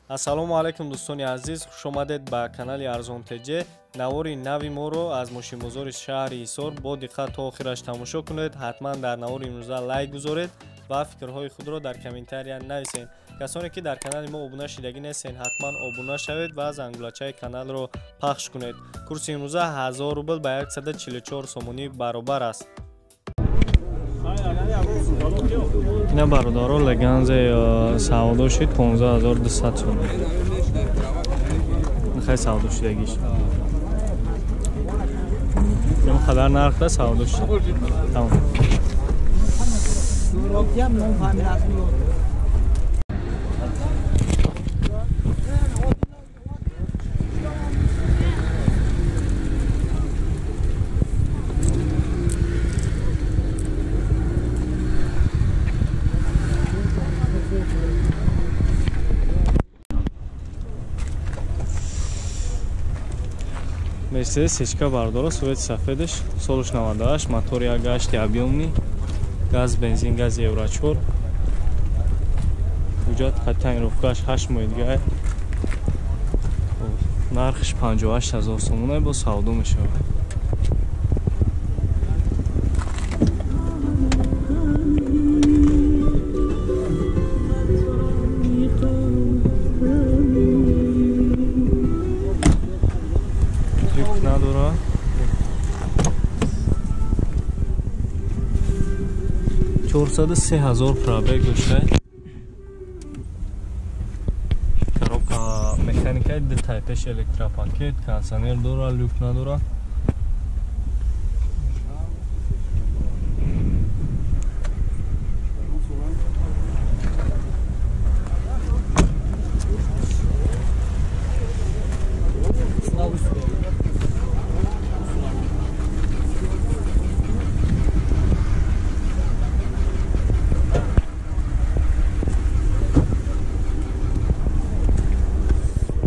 Ассалому алайкум дӯстони азиз, хуш омадед ба канали Арзон ТЖ. Навори нави моро аз мошинбозори шаҳри Ҳисор бо диққат то охираш тамошо кунед. Ҳатман дар навори имрӯза лайк гузоред ва фикрҳои худро дар комментария нависед. Касоне ки дар канали мо обуна шидагӣ нестед, ҳатман обуна шавед ва зангулачаи каналро пахш кунед. Курси имрӯза 1000 рубл ба 144 сомонӣ баробар аст. Ина бародаро Леганзе савдо шуд 15200 сомон. Хеле савдо шудагиш. Ин қадар нархда савдо шуд. Тамом. Мерседес сечка бардора, сувети сафедаш, солш 98, мотор 1.8 объемный, газ, бензин, газ Евро 4. Ҳуҷҷат тонировкаш 8 моҳи дига. Нархш 58000 сомона бо савдо мешавад. Надора. 403 000 пробег дошта. Коробка механика ду тайпеш электропакет, кондиционер дора, люк надора.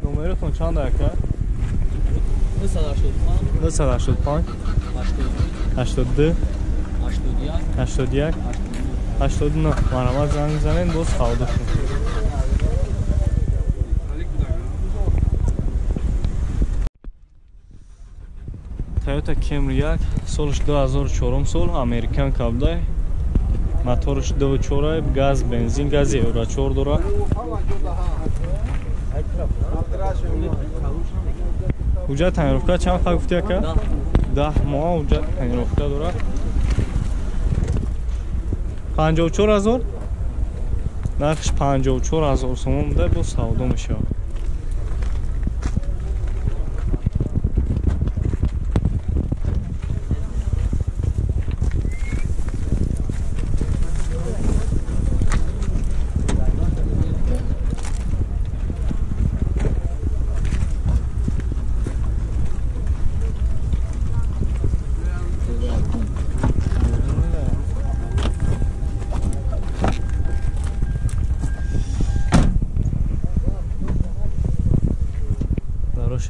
Номеротон чанд ака? 985 82 81 89. Марҳамат занг бизанед, боз савдо кунед. Toyota Camry 1, солш 2004 сол, американ кабдай. Моторш 2.4, газ, бензин, газ Евро 4 дора. Ҳуҷҷат тонировка чанд ха гуфти ака? 10 моҳ ҳуҷҷат тонировка дорад. 54000 нархш 54000 сомон буда, бо савдо мешавад.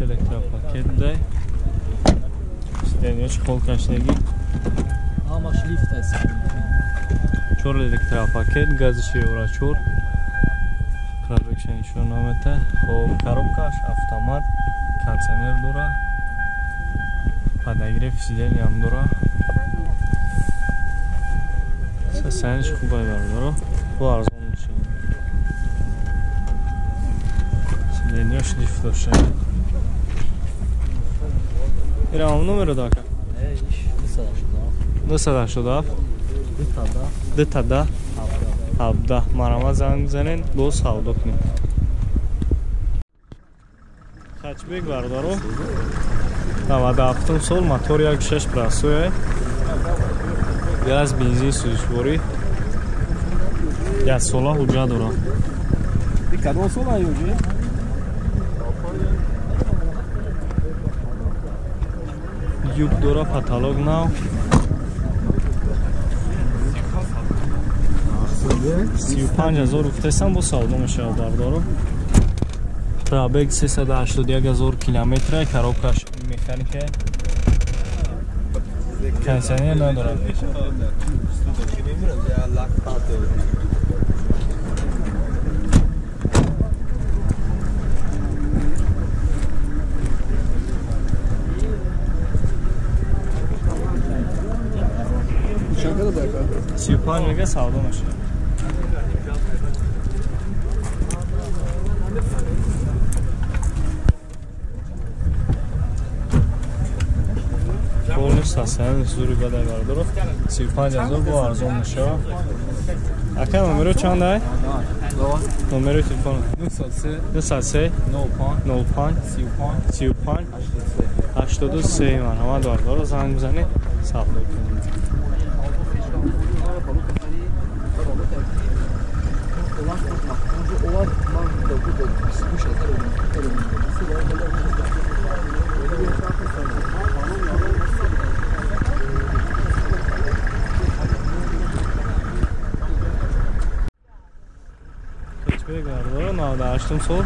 Электропакет дай. Сиденьяш хол кашидагӣ. Ҳамаш лифт аст. 4 электропакет, газиш Евро 4. Пробегша нишон намета. Хоб, коробкаш автомат, кондиционер дора. Подогрев сиденьям дора. Состояниш хубай бародаро. Бо арзон мешавад. Сиденьяш лифт дошта. Ирам номеро дака? 987 2 17. Марҳамат занг бизанед, боз савдо кунед. Хачбек бародаро 97 сол, мотор 1.6 просоя, газ, бензин, сӯзишворӣ, як сола ҳуҷҷат дорад. Кадом сол аюҷи? Юг дора, потолок нав. 35000 гуфтесам, бо савдо мешавад бардоро. Пробег 381 000 километра, коробкаш механика, кондиционер надорад. 35 мега савдо мешавад. Полный состояние зури бадай бардоров. 35 ҳазор бо арзон мешавад. Ака номеро чанд ай? Номери телефон 903 903 05 35 35 83. Марҳамат бардоров, занг бизанед, савдо кунед. Бардоров 98 сол,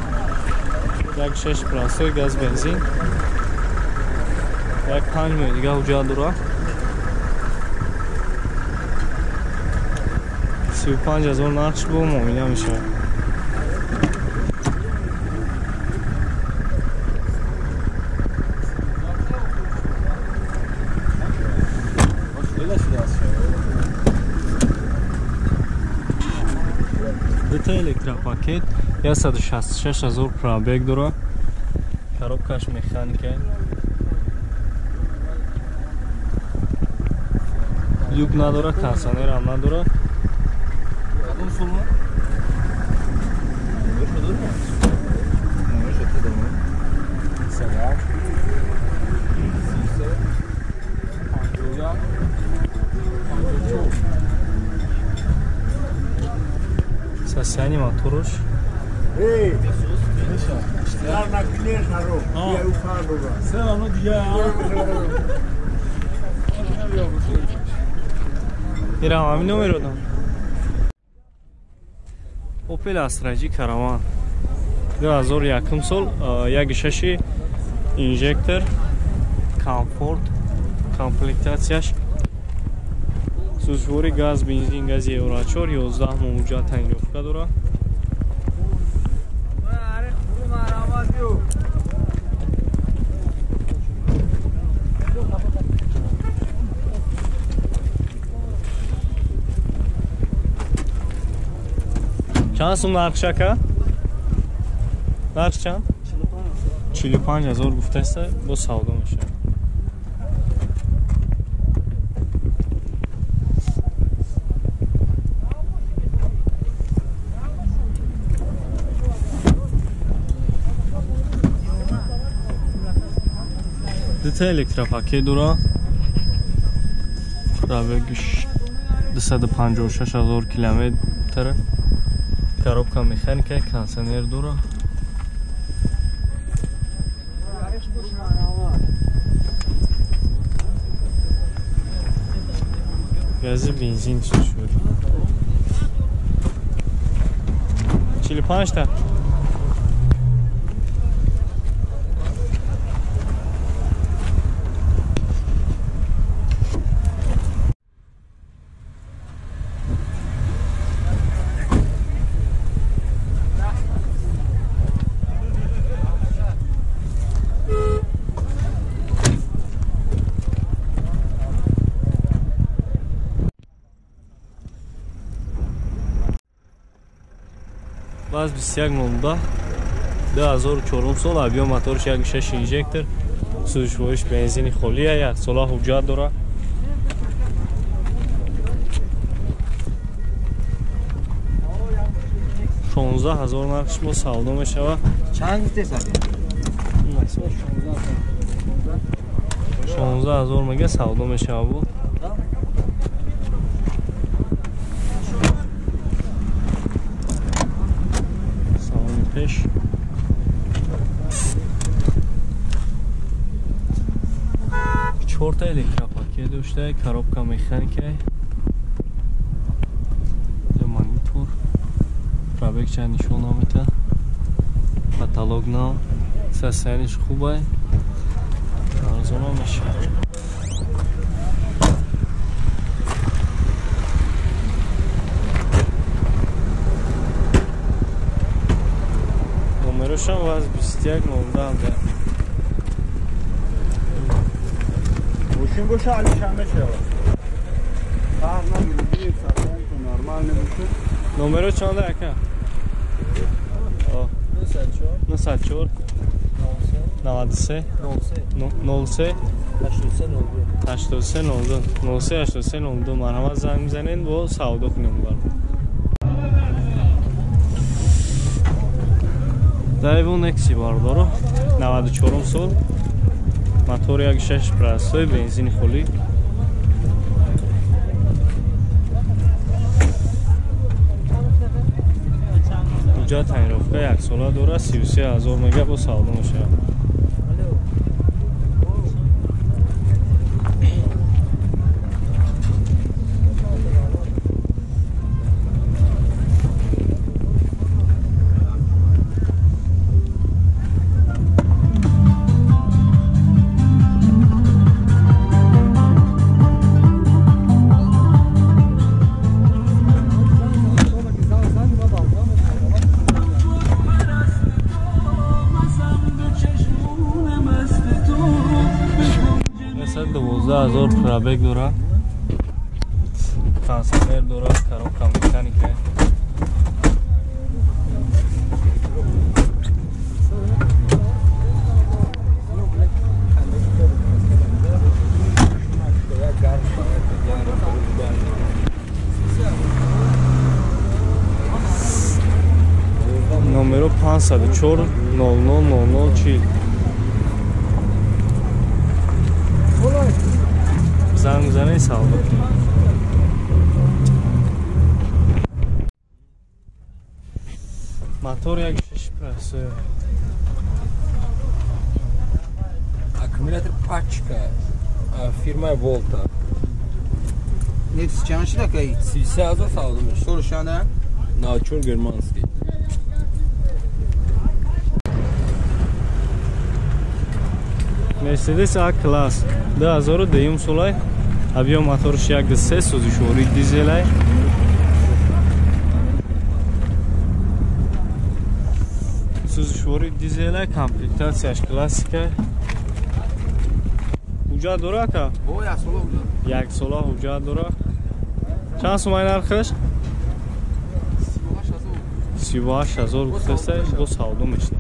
1.6 простой газ бензин, 1.5 моҳ дига ҳуҷҷат дорад. 35 ҳазор нархш бо муомила мешавад. Дута электропакет 166 ҳазор пробег дорад. Коробкаш механика. Люк надорад, кондиционер ҳам надорад. Состояние моторуш. Ирам ҳамин номеро дам. Opel Astra G Caravan 2001 сол, 1.6 инжектор, комфорт, комплектатсияш, сӯзишворӣ газ, бензин, гази Евро 4, 11 моҳ ҳуҷҷат тангиёфта дорад. Чанд сум нархш ака? Нарх чанд? 45 ҳазор гуфтаста, бо савдо мешавад. Дута электропакет дорад. Пробегиш 256 ҳазор километр. Коробка механика, кондиционер дорад. Гази бензин шуд. 45 та. Баз 21.02 2004 сол, объем моторш 1.6 инжектор, сӯзишвориш бензини холия, як сола ҳуҷҷат дорад. Шонздаҳ ҳазор нархш бо савдо мешавад. Чанд гуфтесад? 16 ҳазор мега савдо мешавад бо. Салони пеш. Чорта электропакет дошта, коробка механика, монитор, пробег чанд нишон намета, каталог нав, состояниш хубай, арзона мешавад. Номерошам ваз 21.02. ماشین باشه علی شنبه شود. Номеро чанд ака? 904 93 03 83 02 03 83 02. Марҳамат, занг мизанед, бо савдо кунем. Бар Дайвон Некси, бародаро, 94 сол, мотор 1.6 простой, бензини холӣ. Ҳуҷҷат тонировка яксола дорад, 33 000 мега, бо савдо мешавад. 12 000 пробег дорад, кондиционер дорад, коробка механика. Номеро 504 00 00 40. Занг мизанед, савдо кунед. Мотор 1.6 простой. Аккумулятор пачка. Фирмаи Волта. Нефс чанд шуда кай? 33 000 савдо мешавад. Соли чанда? 94, германский. Мерседес А класс 2002 солай, объем моторш 1.3, сӯзишвории дизелай. Сӯзишвории дизелай, комплектатсияш классика. Ҳуҷҷат дора, ака? О, як сола ҳуҷҷат. Як сола ҳуҷҷат дора. Чанд сумай нархаш? 38 000 гуфтаста, бо савдо мешавад.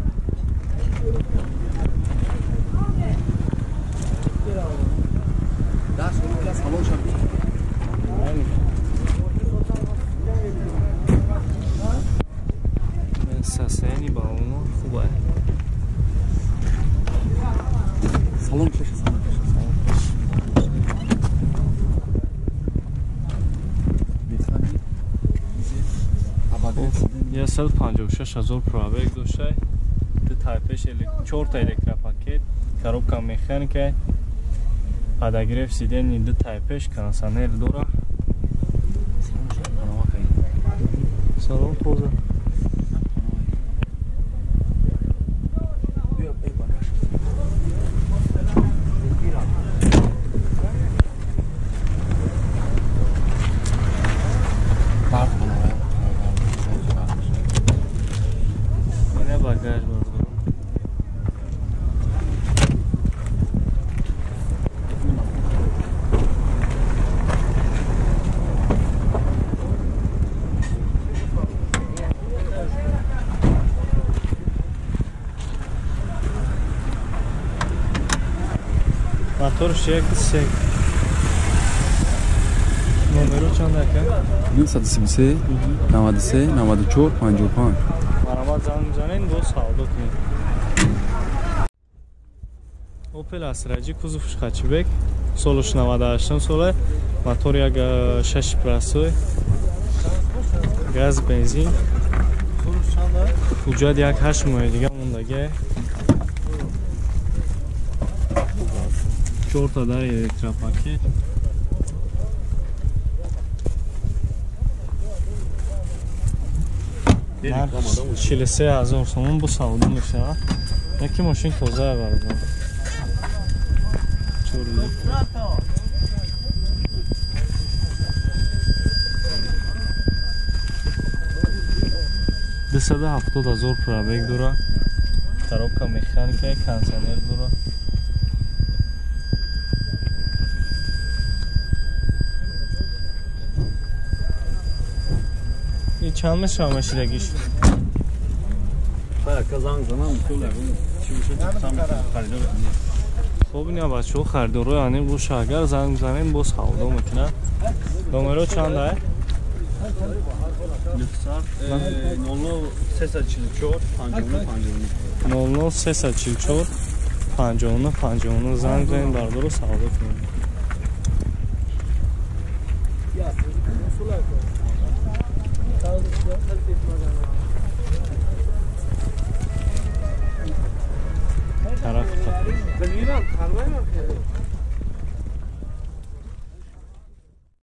Салон шаб. Состояние баллона хуб. Салон пеша, салон пеша. Механик. 156 000 пробег дошта. Ду тайпеш, чорта электропакет, коробка механика, подогрев сидений ду тайпеш, кондиционер дора. Салон тоза. Ина багаж, бародаро. Моторш 1.3. Номеро чанд, ака? 933 93 94 55. Марҳамат, занг мизанед, бо савдо кунед. Опел Астра J, кузовш хэтчбек, солаш 98 сола, мотор 1.6 простой, газ, бензин. Ҳуҷҷат як ҳашт моҳи дига мондага. Чорта дар электропакет. Нарх 43 000 сомон, бо савдо мешавад. Яки мошин тоза, бародар. Чор электро. 270 000 пробег дора. Коробка механика, кондиционер дора. Ин чанд мешава мешидагиш? Хоб, ина бачаҳо харидорои аниқ боша, агар занг занем, боз савдо мекунад. Номеро чанд ай? 00344 59 59. 00344 59 59 занг занем, бародаро, савдо кунем.